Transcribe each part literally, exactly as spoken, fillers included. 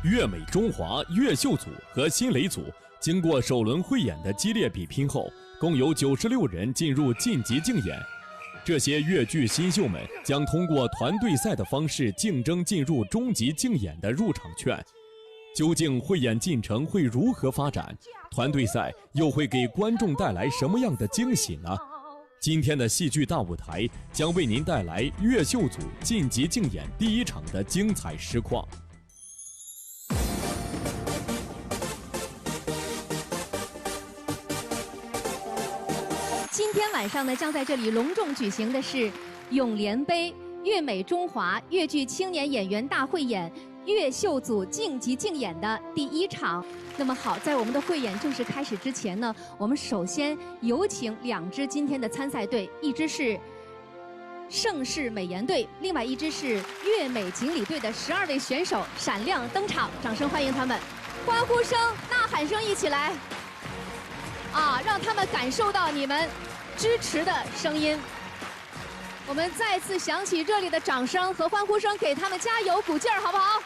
越美中华、越秀组和新蕾组经过首轮汇演的激烈比拼后，共有九十六人进入晋级竞演。这些越剧新秀们将通过团队赛的方式竞争进入终极竞演的入场券。究竟汇演进程会如何发展？团队赛又会给观众带来什么样的惊喜呢？今天的戏剧大舞台将为您带来越秀组晋级竞演第一场的精彩实况。今天晚上呢，将在这里隆重举行的是永联杯越美中华越剧青年演员大汇演越秀组晋级竞演的第一场。那么好，在我们的汇演正式开始之前呢，我们首先有请两支今天的参赛队，一支是盛世美颜队，另外一支是越美锦鲤队的十二位选手闪亮登场，掌声欢迎他们！欢呼声、呐喊声一起来，啊，让他们感受到你们支持的声音。我们再次响起热烈的掌声和欢呼声，给他们加油鼓劲儿，好不好？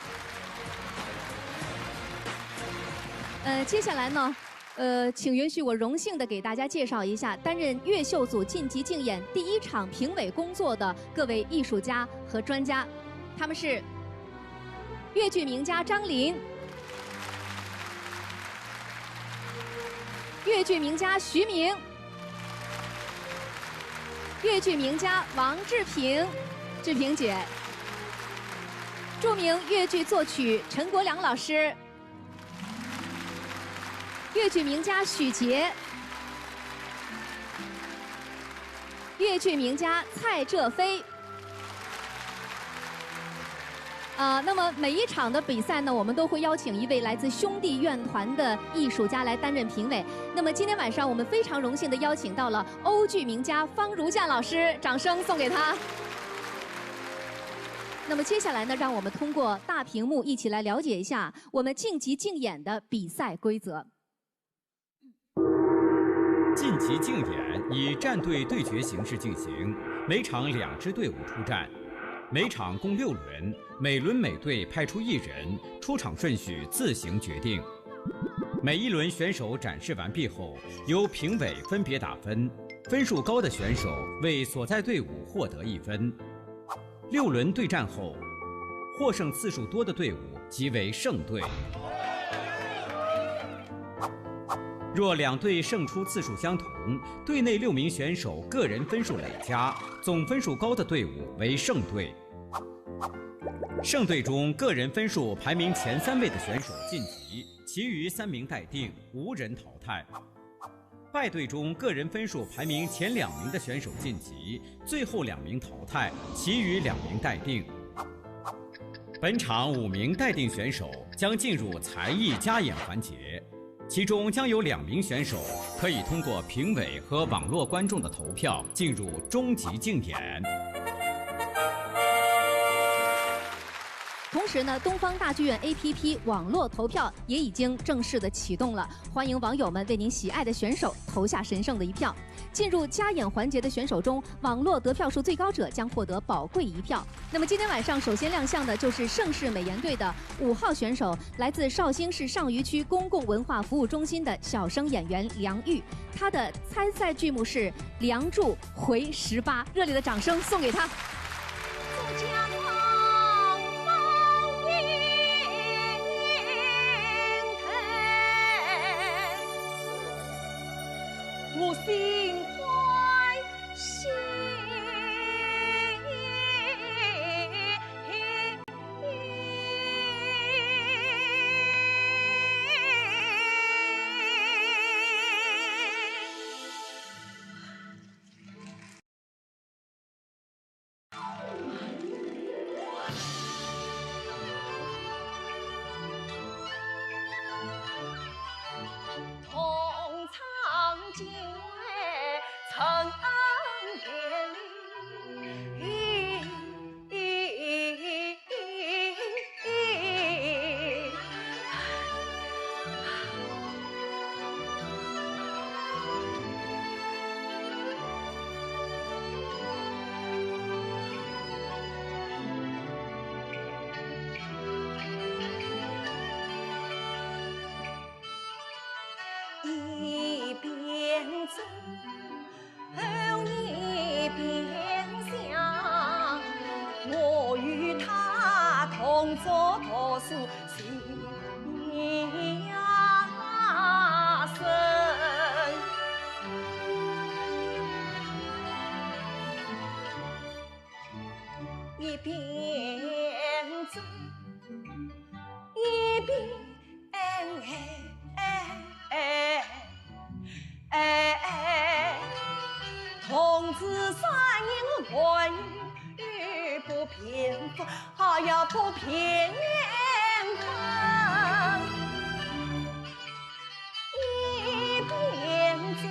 呃，接下来呢，呃，请允许我荣幸的给大家介绍一下担任越秀组晋级竞演第一场评委工作的各位艺术家和专家，他们是越剧名家张琳、越剧名家徐明、越剧名家王志平、志平姐、著名越剧作曲陈国梁老师。越剧名家许杰，越剧名家蔡浙飞。啊，那么每一场的比赛呢，我们都会邀请一位来自兄弟院团的艺术家来担任评委。那么今天晚上，我们非常荣幸的邀请到了欧剧名家方如酱老师，掌声送给他。那么接下来呢，让我们通过大屏幕一起来了解一下我们晋级竞演的比赛规则。晋级竞演以战队对决形式进行，每场两支队伍出战，每场共六轮，每轮每队派出一人，出场顺序自行决定。每一轮选手展示完毕后，由评委分别打分，分数高的选手为所在队伍获得一分。六轮对战后，获胜次数多的队伍即为胜队。若两队胜出次数相同，队内六名选手个人分数累加，总分数高的队伍为胜队。胜队中个人分数排名前三位的选手晋级，其余三名待定，无人淘汰。败队中个人分数排名前两名的选手晋级，最后两名淘汰，其余两名待定。本场五名待定选手将进入才艺加演环节，其中将有两名选手可以通过评委和网络观众的投票进入终极竞演。同时呢，东方大剧院 A P P 网络投票也已经正式的启动了，欢迎网友们为您喜爱的选手投下神圣的一票。进入加演环节的选手中，网络得票数最高者将获得宝贵一票。那么今天晚上首先亮相的就是盛世美颜队的五号选手，来自绍兴市上虞区公共文化服务中心的小生演员梁玉。他的参赛剧目是《梁祝回十八》，热烈的掌声送给他。我心欢喜。后一边厢，我与他同桌读书，心呀深。一边走，一边 哎，哎，哎，哎，同志三人寒雨不平分，哎呀不平分。一边走，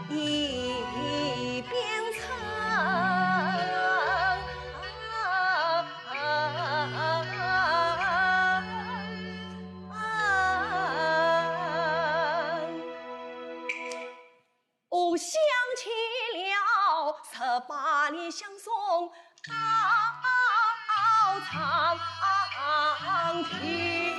一边唱。 哦，想起了十八年相送到长亭。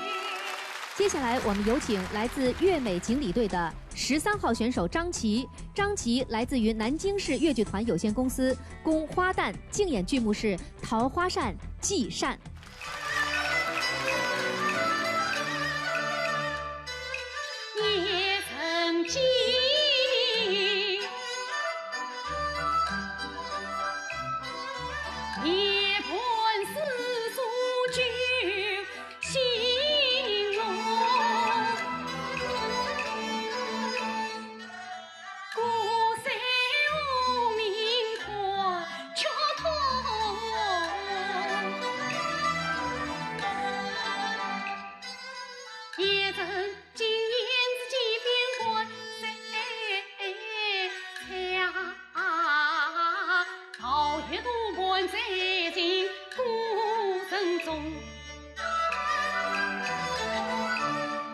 接下来，我们有请来自越美锦鲤队的十三号选手张琪。张琪来自于南京市越剧团有限公司，供花旦，竞演剧目是《桃花扇》《寄扇》。 夜深静，夜半思索酒醒浓。 孤身无名款曲痛，夜深静夜思几遍关，谁猜呀？桃叶多半醉尽孤城中。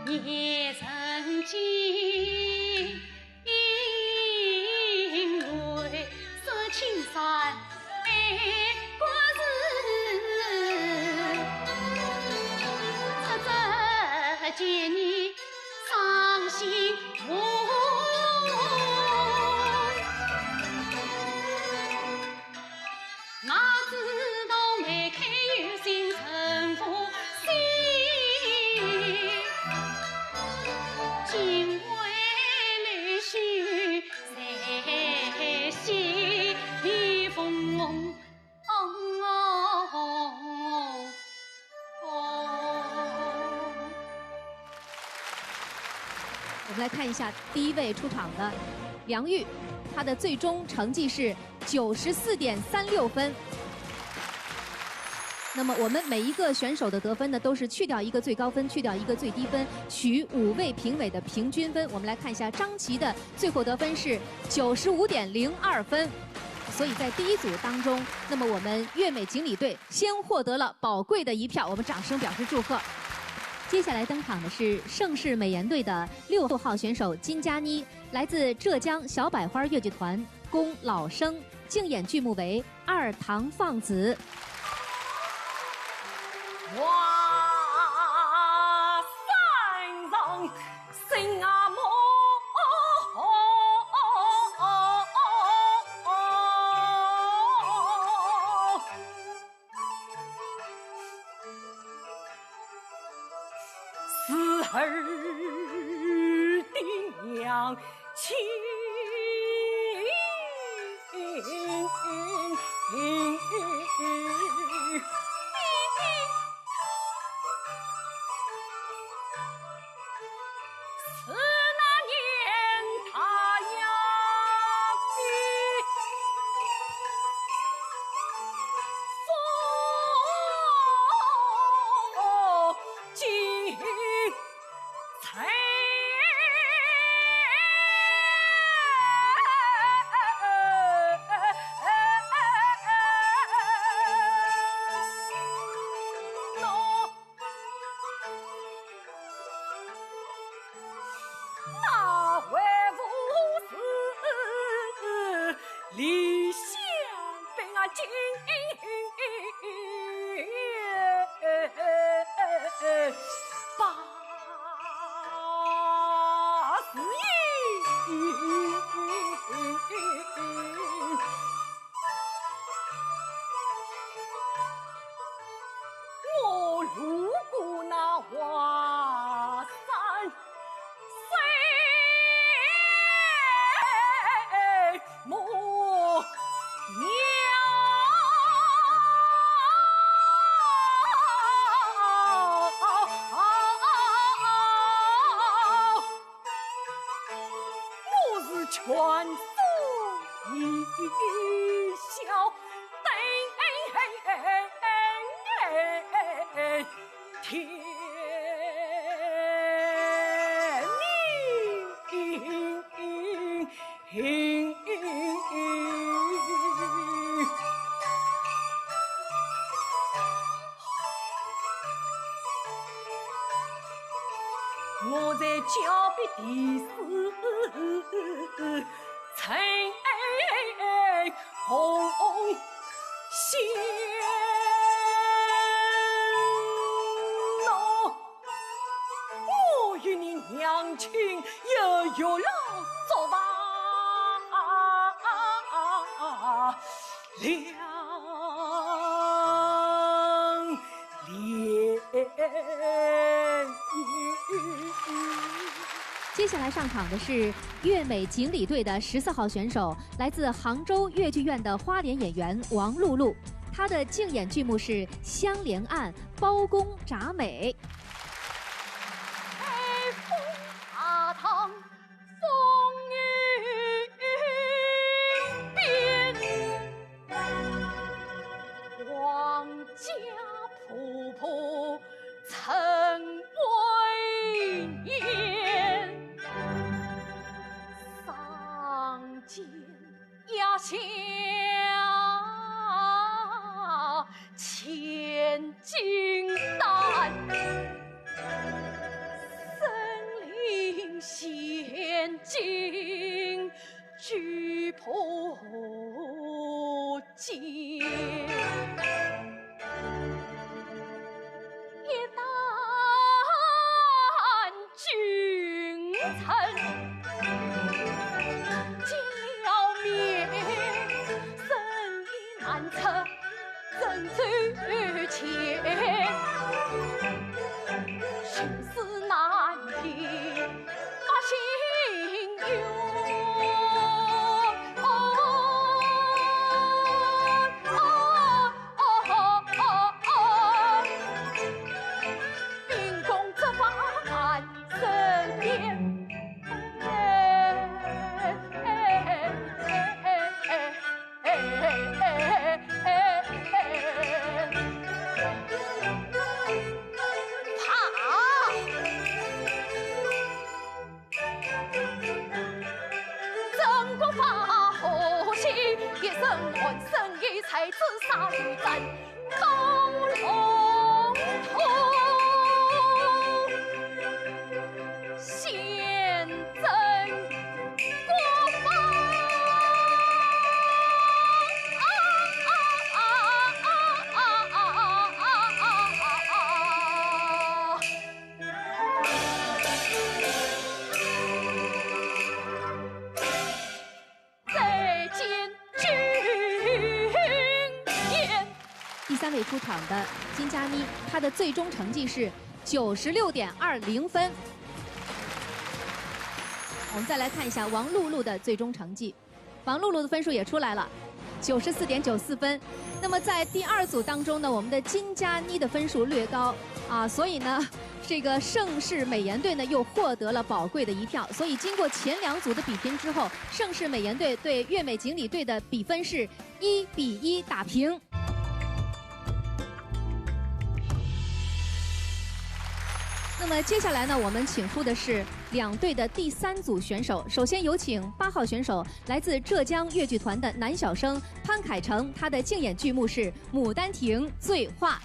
夜深静 因为说青山爱国事，只见你伤心痛。我知道梅开有心人无心，今为流星 在西风红。哦哦哦。我们来看一下第一位出场的梁玉，她的最终成绩是九十四点三六分。 那么我们每一个选手的得分呢，都是去掉一个最高分，去掉一个最低分，取五位评委的平均分。我们来看一下张琪的最后得分是九十五点零二分，所以在第一组当中，那么我们越美锦鲤队先获得了宝贵的一票，我们掌声表示祝贺。接下来登场的是盛世美颜队的六号选手金佳妮，来自浙江小百花越剧团，供老生，竞演剧目为 《二堂放子》。哇，山上生啊么，是儿的娘亲。 是那年他呀比风景 那为父是理想的啊，今把事业全素一笑，等天明。 我在脚边的是陈红线咯。 我与你娘亲有缘来做房良。 接下来上场的是月美锦鲤队的十四号选手，来自杭州越剧院的花脸演员王璐璐。她的竞演剧目是《香莲案》《包公铡美》。 开封大堂风雨边，王家仆仆曾为言，上见 压下千金丹，身临险境举步见。 一旦君臣见了面，生意难测怎周全，心事难平 把心愿。哦，哦，哦，哦，哦，秉公执法俺身边。哎，哎，哎，哎，哎，哎，哎，哎，哎。 曾国藩何其一生安身，一才自杀于战，刀龙头。现曾国藩。啊啊啊啊啊啊啊啊啊啊！ 再见君颜。第三位出场的金嘉妮，她的最终成绩是九十六点二零分。我们再来看一下王璐璐的最终成绩。 王璐璐的分数也出来了，九十四点九四分。那么在第二组当中呢，我们的金嘉妮的分数略高啊，所以呢，这个盛世美颜队呢又获得了宝贵的一票。所以经过前两组的比拼之后，盛世美颜队对月美锦鲤队的比分是一比一打平。 那么接下来呢，我们请出的是两队的第三组选手。首先有请八号选手，来自浙江越剧团的男小生潘凯成，他的竞演剧目是《牡丹亭醉话》。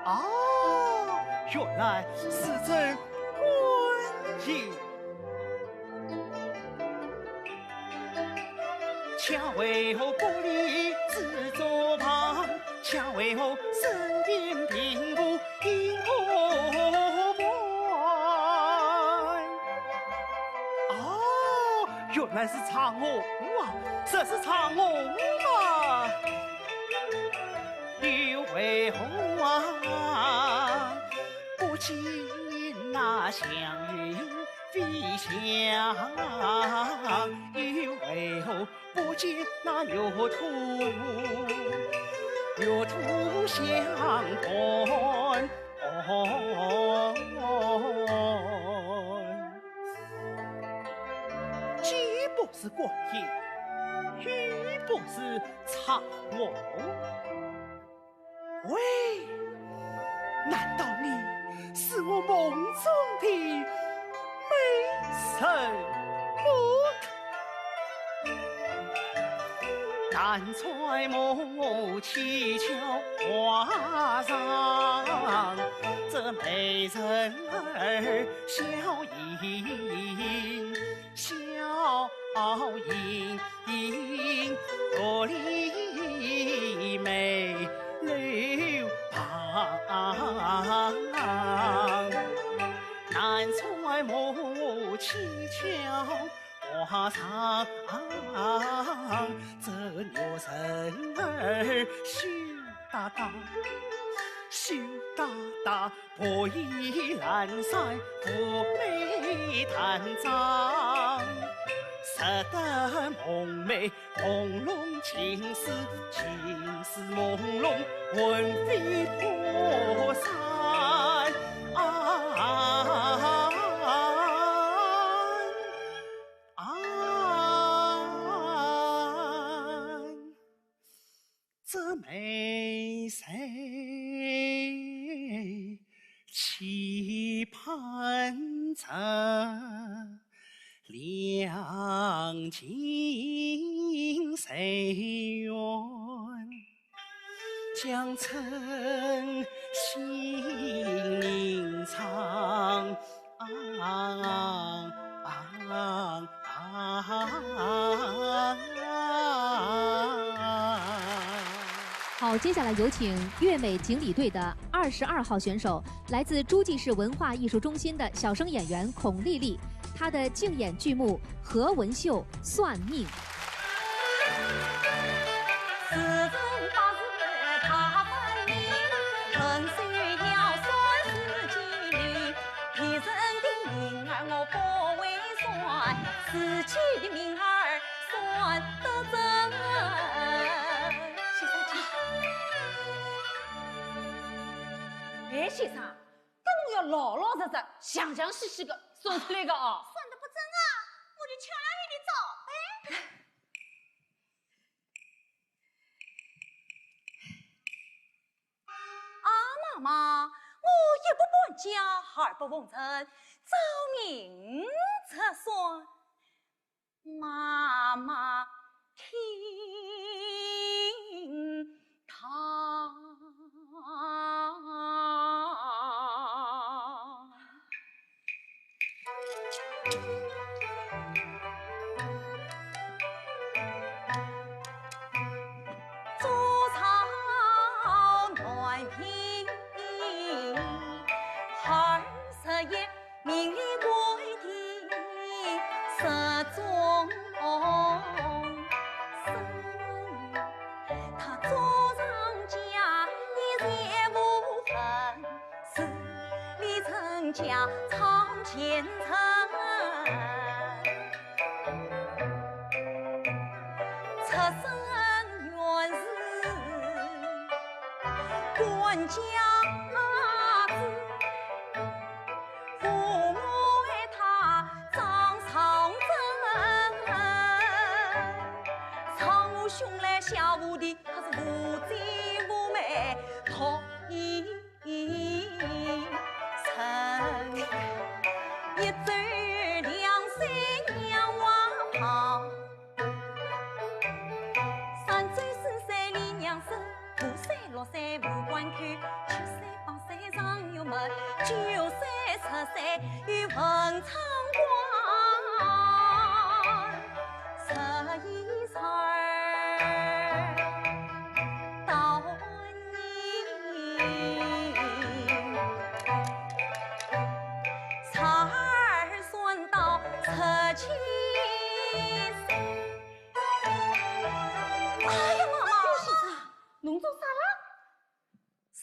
啊，原来是这官人。哦，原来是嫦娥湖啊，这是嫦娥湖啊。既不是观音，亦不是嫦娥。 喂，难道你是我梦中的美人么？好，接下来有请悦美锦鲤队的二十二号选手，来自诸暨市文化艺术中心的小生演员孔丽丽，她的竞演剧目《何文秀算命》。哎，先生，搿侬要老老实实、详详细细个算出来个哦。算得不准啊，我就巧了你的招呗。啊，妈妈，我一不搬家，二不奉承，照命则算。 妈妈听他。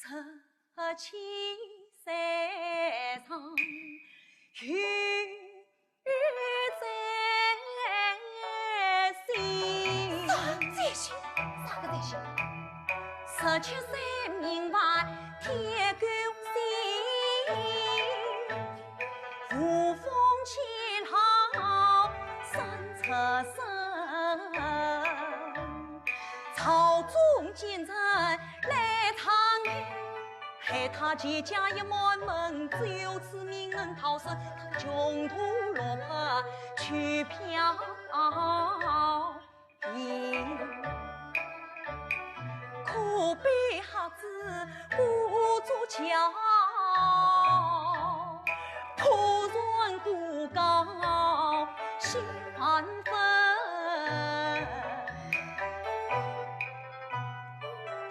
客起山上有在心。啥？在心？啥个在心？十七岁名牌天狗星，无风起浪三尺深。朝中奸臣来唱害，害他全家一满门，只有此名能逃生，他穷途落魄去漂移。可悲瞎子不足桥，破船孤高心万分。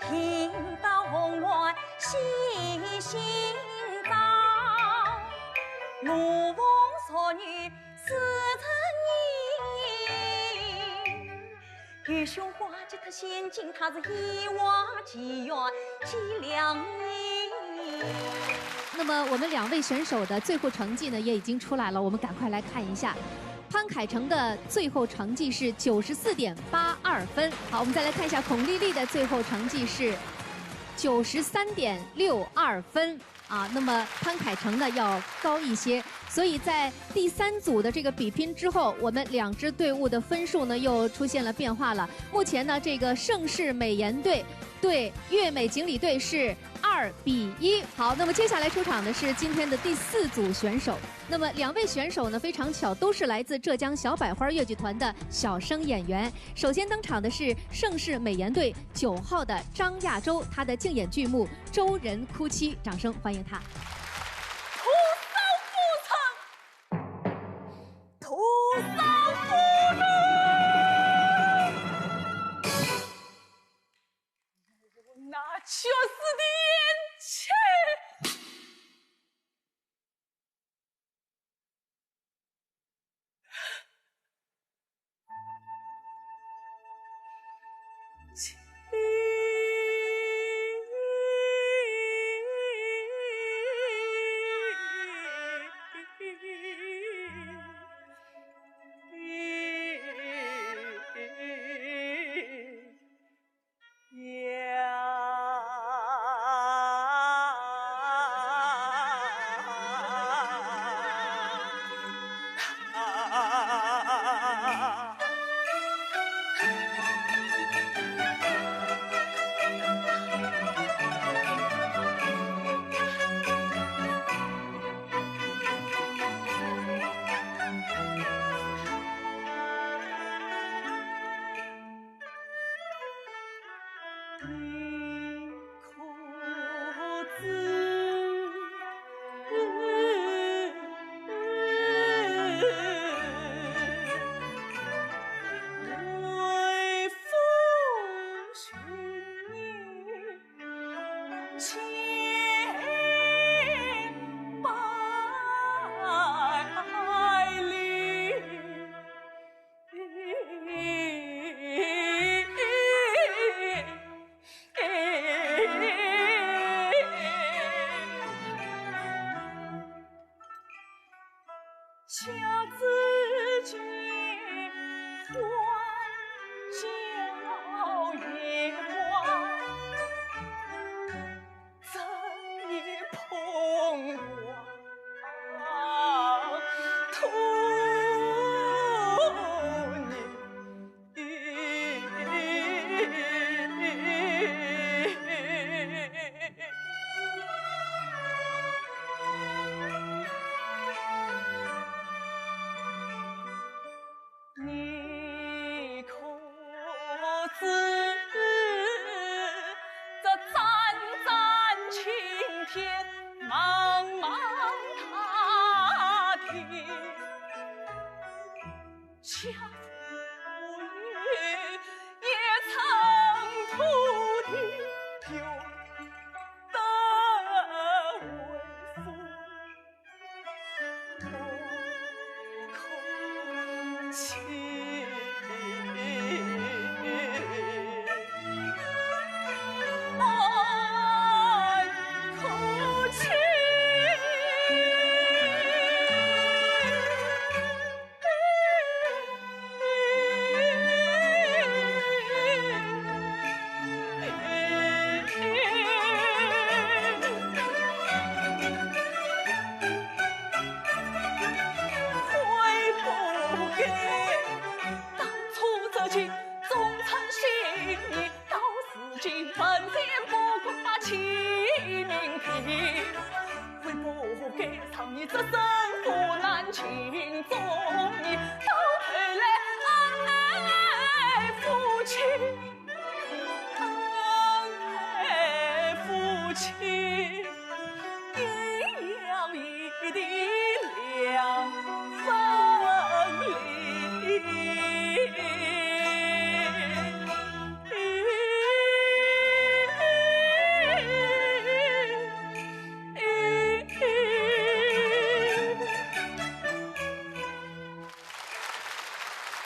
行到红鸾西行早，怒风少女思成影。雨雪花结他心境，他是一往情愿寄两意。那么我们两位选手的最后成绩呢，也已经出来了，我们赶快来看一下。潘凯成的最后成绩是九十四点八二分。好，我们再来看一下孔丽丽的最后成绩是九十三点六二分。啊，那么潘凯成呢要高一些，所以在第三组的这个比拼之后，我们两支队伍的分数呢又出现了变化了。目前呢，这个盛世美颜队对月美锦鲤队是二比一。好，那么接下来出场的是今天的第四组选手。那么两位选手呢，非常巧，都是来自浙江小百花越剧团的小生演员。首先登场的是盛世美颜队九号的张亚洲，她的竞演剧目《周人哭妻》，掌声欢迎她。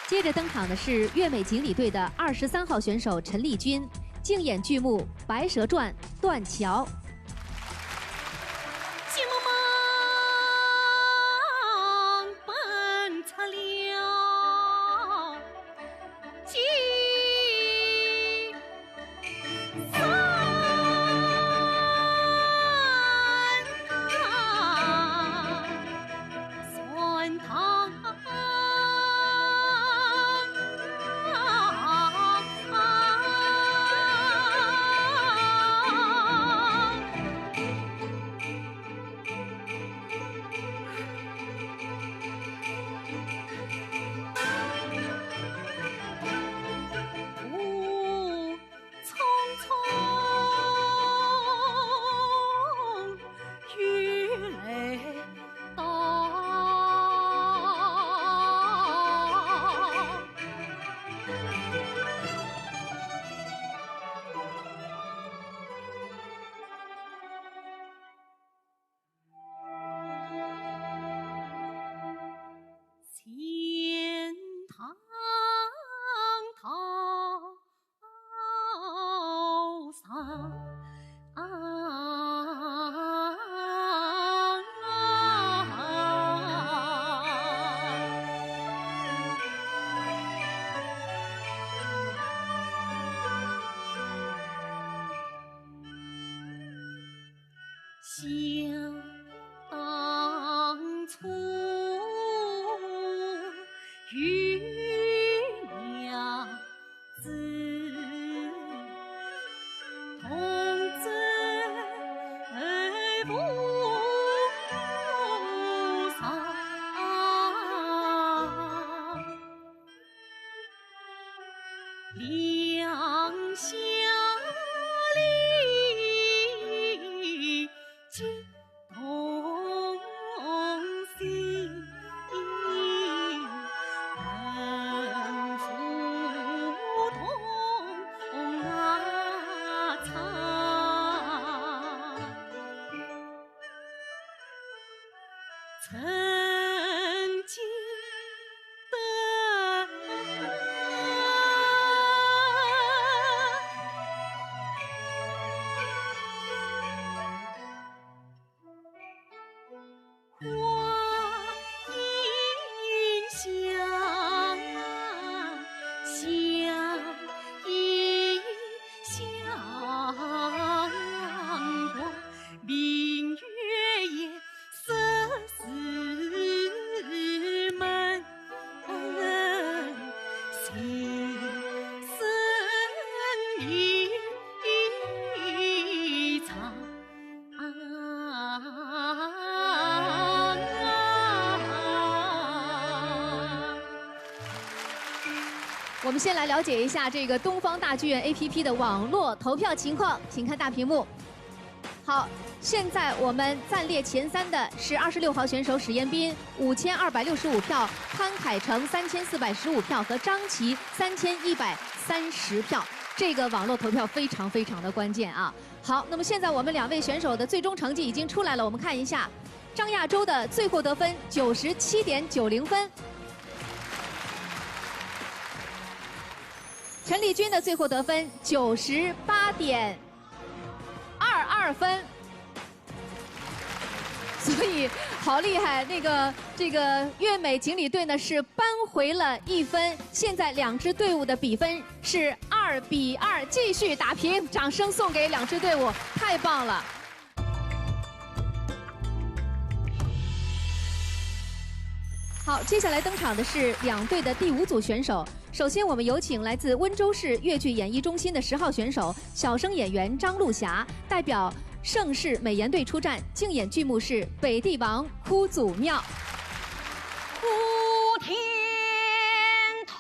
接着登场的是越美锦鲤队的二十三号选手陈丽君，竞演剧目《白蛇传》《断桥》。 我们先来了解一下这个东方大剧院A P P的网络投票情况，请看大屏幕。好，现在我们暂列前三的是二十六号选手史艳斌，五千二百六十五票，潘凯程三千四百十五票和张琪三千一百三十票。这个网络投票非常非常的关键啊。好，那么现在我们两位选手的最终成绩已经出来了，我们看一下，张亚洲的最后得分九十七点九零分。 陈丽君的最后得分九十八点二二分。所以好厉害，那个，这个越美锦鲤队呢是扳回了一分，现在两支队伍的比分是二比二，继续打平，掌声送给两支队伍，太棒了。 好，接下来登场的是两队的第五组选手，首先，我们有请来自温州市越剧演艺中心的十号选手，小生演员张璐霞，代表盛世美颜队出战，竞演剧目是《北帝王哭祖庙》。哭天痛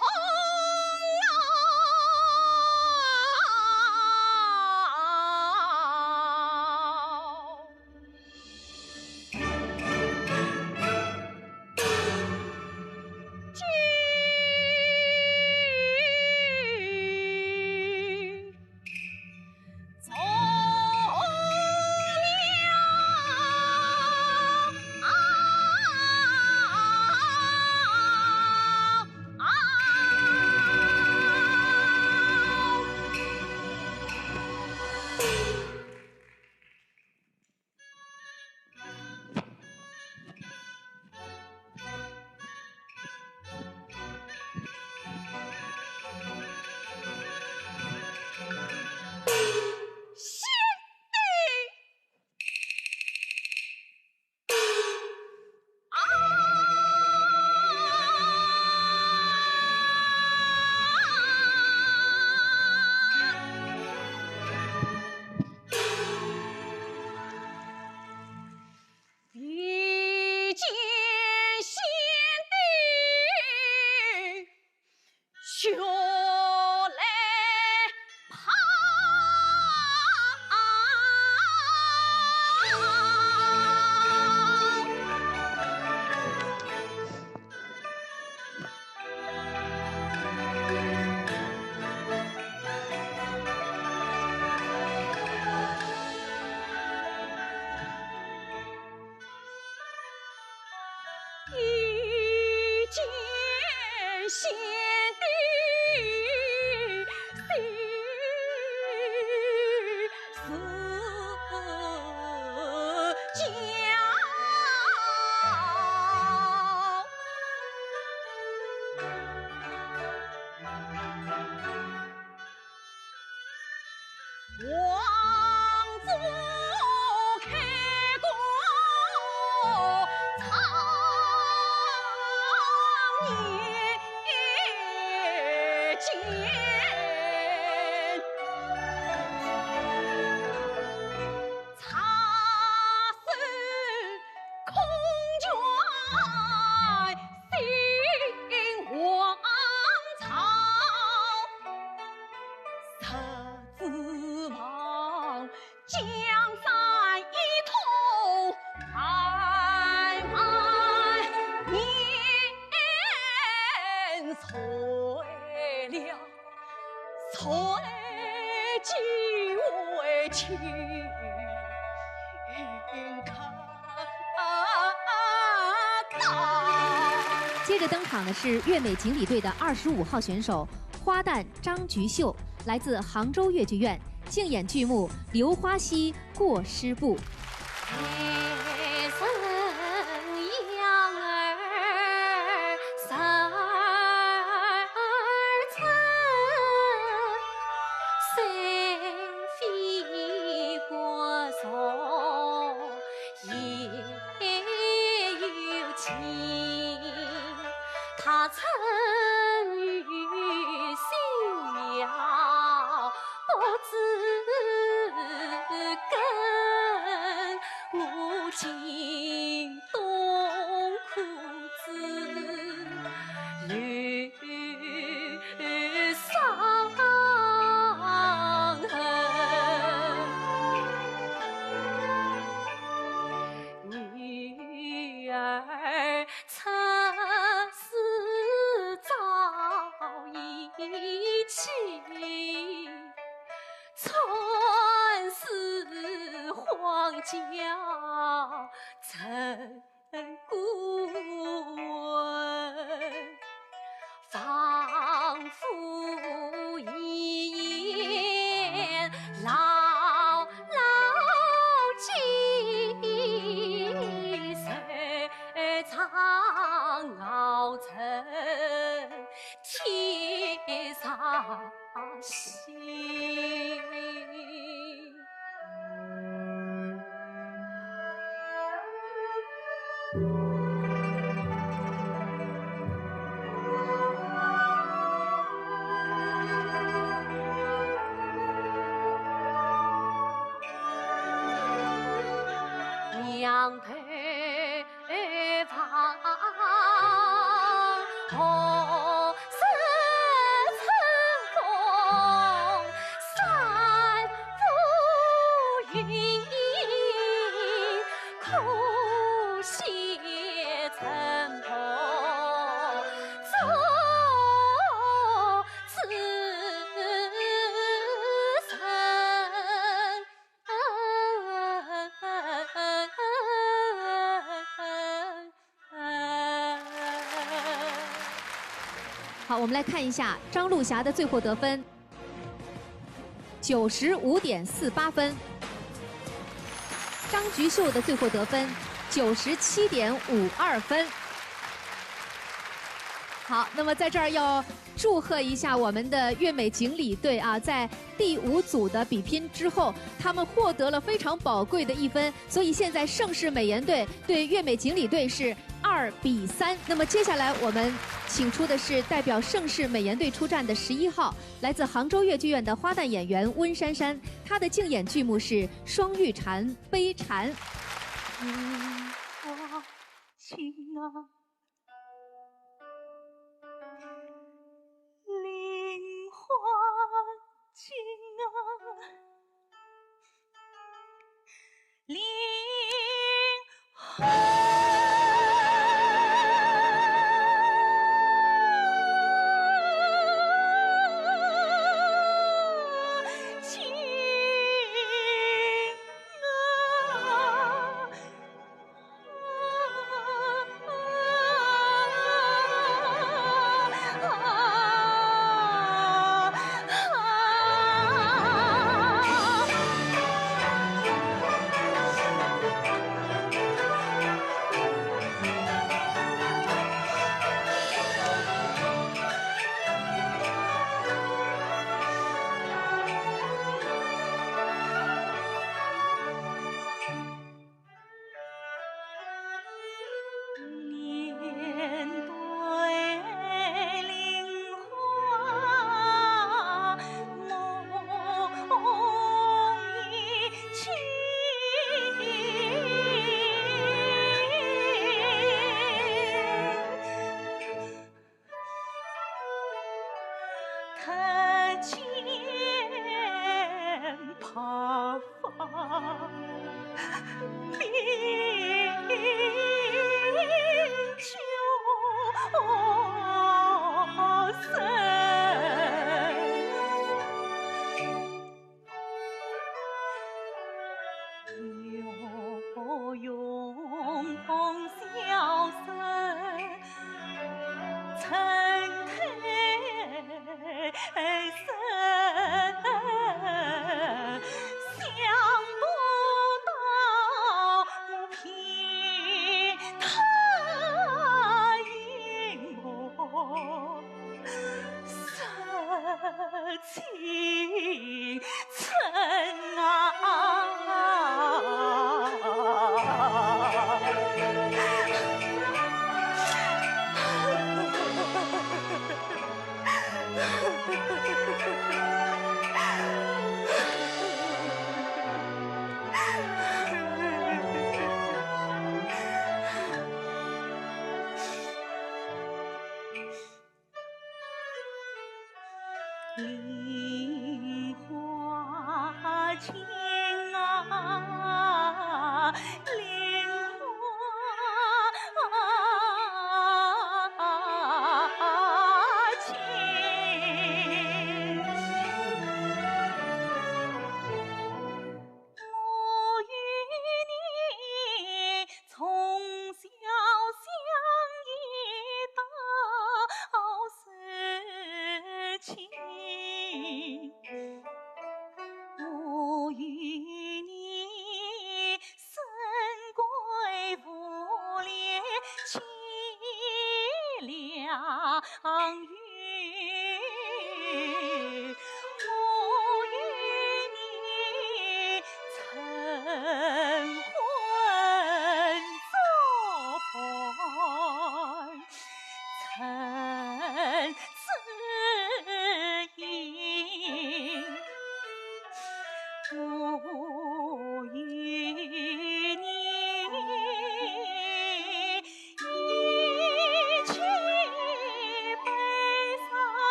啊！接着登场的是越美锦鲤队的二十五号选手花旦张菊秀，来自杭州越剧院，竞演剧目《流花溪过尸布》。好，我们来看一下张璐霞的最后得分，九十五点四八分。张菊秀的最后得分，九十七点五二分。好，那么在这儿要祝贺一下我们的月美锦鲤队啊，在第五组的比拼之后，他们获得了非常宝贵的一分，所以现在盛世美颜队对月美锦鲤队是二比三。那么接下来我们请出的是代表盛世美颜队出战的十一号，来自杭州越剧院的花旦演员温珊珊，她的竞演剧目是《双玉蟾》《悲蟾》。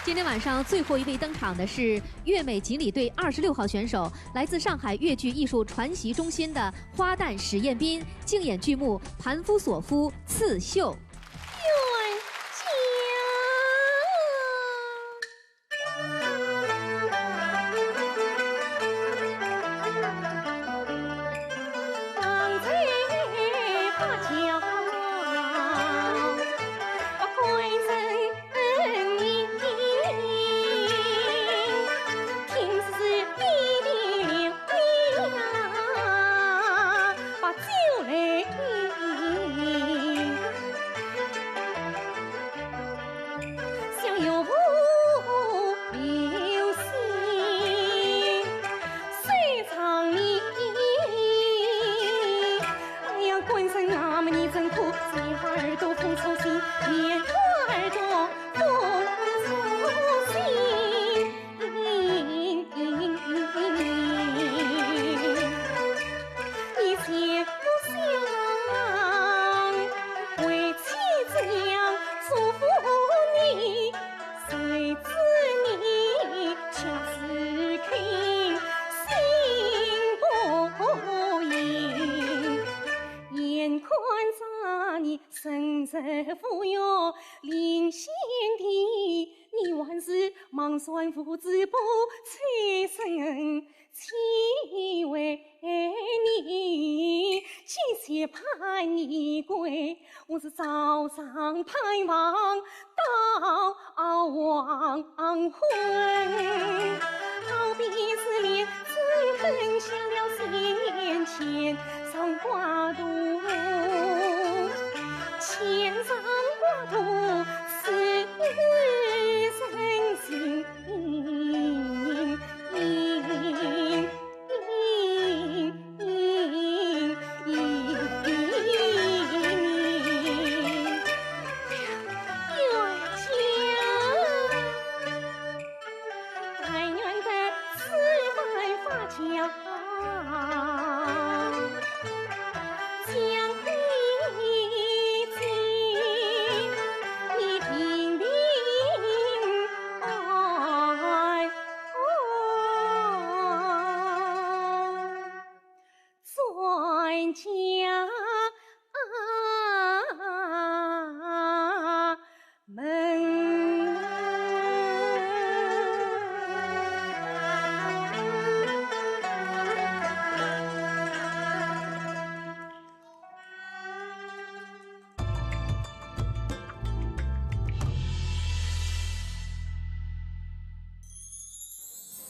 今天晚上最后一位登场的是越美锦鲤队二十六号选手，来自上海越剧艺术传习中心的花旦史艳斌，竞演剧目《盘夫索夫刺绣》。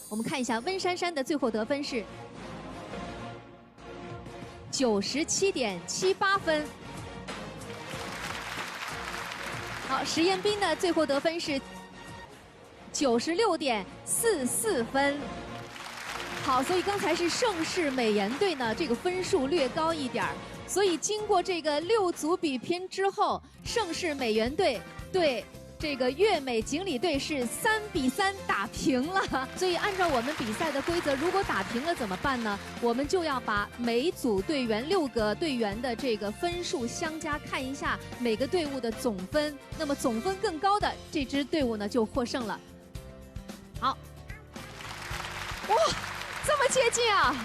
我们看一下温珊珊的最后得分是九十七点七八分。好，史艳斌的最后得分是九十六点四四分。好，所以刚才是盛世美颜队呢，这个分数略高一点儿。所以经过这个六组比拼之后，盛世美颜队对这个越美锦鲤队是三比三打平了。所以按照我们比赛的规则，如果打平了怎么办呢？我们就要把每组队员，六个队员的这个分数相加，看一下每个队伍的总分。那么总分更高的这支队伍呢，就获胜了。好。哇，这么接近啊！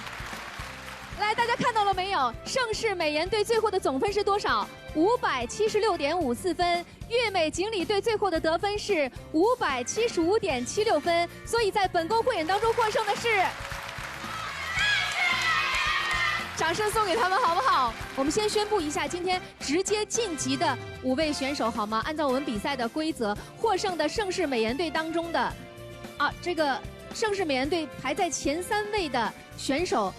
来，大家看到了没有？盛世美颜队最后的总分是多少？五百七十六点五四分。越美锦鲤队最后的得分是五百七十五点七六分，所以在本宫汇演当中获胜的是，掌声送给他们好不好？我们先宣布一下今天直接晋级的五位选手好吗？按照我们比赛的规则，获胜的盛世美颜队当中的，啊，这个盛世美颜队排在前三位的选手，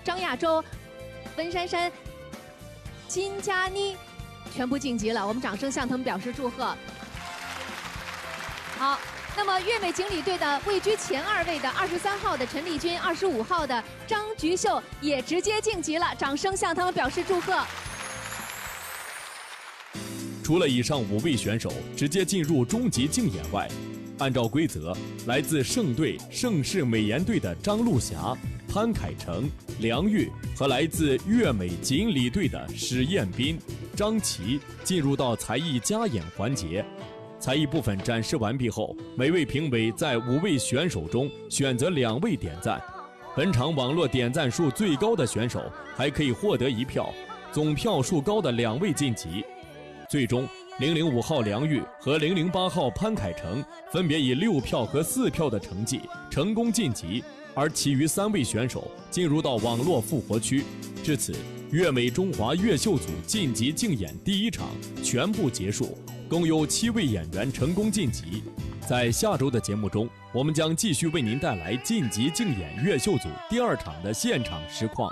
张亚洲、温珊珊、金佳妮，全部晋级了。我们掌声向他们表示祝贺。好，那么越美锦鲤队的位居前二位的二十三号的陈丽君、二十五号的张菊秀也直接晋级了，掌声向他们表示祝贺。除了以上五位选手直接进入终极竞演外，按照规则，来自胜队盛世美颜队的张璐霞、潘凯成、梁钰和来自越美锦鲤队的史艳斌、张琪进入到才艺加演环节。才艺部分展示完毕后，每位评委在五位选手中选择两位点赞。本场网络点赞数最高的选手还可以获得一票，总票数高的两位晋级。最终，零零五号梁钰和零零八号潘凯成分别以六票和四票的成绩成功晋级，而其余三位选手进入到网络复活区。至此，越美中华越秀组晋级竞演第一场全部结束，共有七位演员成功晋级。在下周的节目中，我们将继续为您带来晋级竞演越秀组第二场的现场实况。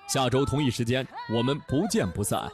下周同一时间，我们不见不散。